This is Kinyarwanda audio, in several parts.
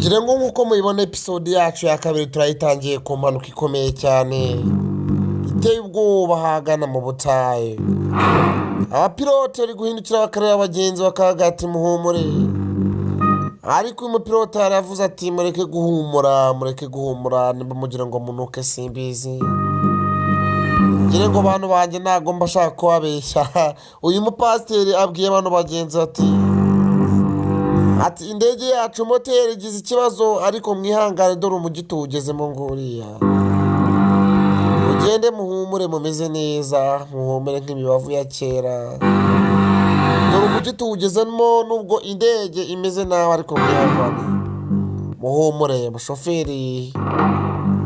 Ngira ngo nk'uko mubibona, episode yacu ya kabiri turayitangiye ku mpanuka ikomeye cyane iteye ubwoba ahagana mu butayu. Abapilote bari guhindukira bakareba abagenzi, bakavuga ati: "Muhumure." Ariko uyu mupilote yaravuze ati: "Mureke guhumura, mureke guhumura, nimba mugira ngo munuke simbizi." Ngira ngo bantu banjye, ntabwo mba ashaka kubabeshya. Uyu mupasiteri abwiye abantu bagenzi ati: "Indege yacu moteri igize ikibazo, ariko mwihangane, dore umujyi tuwugezemo nguriya. Mugende muhumure, mumeze neza, muhumure nk'imibavu ya kera. Dore umujyi tuwugezemo, nubwo indege imeze nabi, ariko mwihangane, muhumure." Umushoferi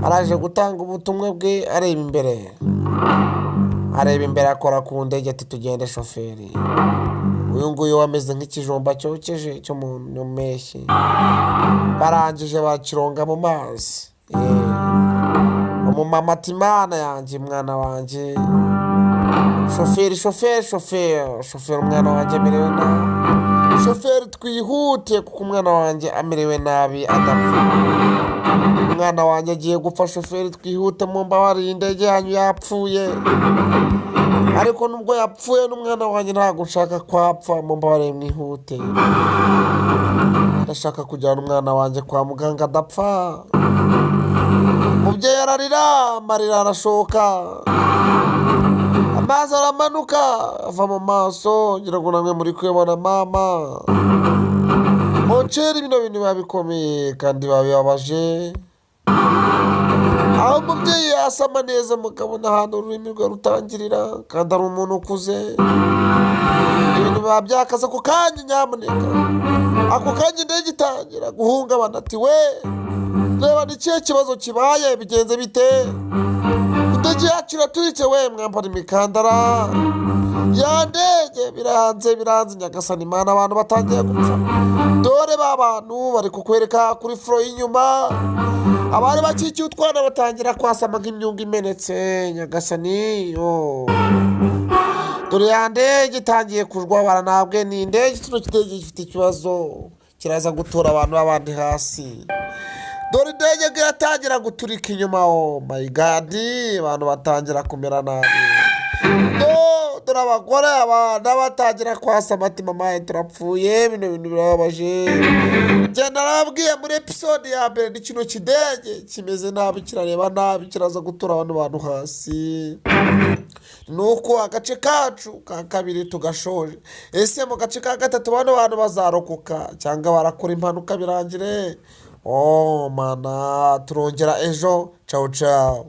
araje gutanga ubutumwa bwe, areba imbere, areba imbere, akora ku ndege ati: "Tugende, shoferi." Uyu nguyu ameze nk'ikijumba cyokeje cyo mu mpeshyi, barangije bakironga mu mazi. Umumama ati: "Imana yanjye, mwana wanjye." Shoferi, shoferi, shoferi, shoferi, umwana wanjye amerewe nabi. Shoferi, twihute kuko umwana wanjye amerewe nabi, adapfa. Umwana wanjye agiye gupfa. Shoferi, twihute, mu mbabare, indege yanyu yapfuye, ariko nubwo yapfuye n'umwana wanjye ntabwo nshaka kwapfa. Mu mbabare, mwihute, ndashaka kujyana umwana wanjye kwa muganga adapfa. Umubyeyi ararira, amarira arashoka, amazi aramanuka ava mu maso. Ngira ngo namwe muri kuyabona. Mama monceri, bino bintu biba bikomeye kandi biba bibabaje, aho umubyeyi yasama neza mukabona ahantu ururimi rwe rutangirira, kandi ari umuntu ukuze. Ibintu biba byakaze. Ako kanya, nyamuneka, ako kanya indege itangira guhungabana. Ati: "We, reba, ni ikihe kibazo kibaye? Bigenze bite? Indege yacu iraturitse we! Mwambara imikandara." Ya ndege biranze, biranze. Nyagasani Imana, abantu batangiye gupfa. Dore ba bantu bari kukwereka kuri floor y'inyuma, abari bakikiye utwana batangira kwasama nk'imyungu imenetse. Nyagasani yo, dore ya ndege itangiye kujwabara. Ntabwo ni indege, kino kidege gifite ikibazo, kiraza gutura abantu b'abandi hasi. Dore indege ngo iratangira guturika inyuma. Oh my God, abantu batangira kumera nabi. Dore abagore, abana batangira kwasama ati: "Mama, turapfuye." Bino bintu birababaje. Njye narababwiye muri episode ya mbere, ni kino kidege kimeze nabi, kirareba nabi, kiraza gutura abantu bantu hasi. Nuko agace kacu ka kabiri tugashoje. Ese mu gace ka gatatu bano bantu bazarokoka cyangwa barakora impanuka birangire? Oh mana, turongera ejo. Cawu cawu.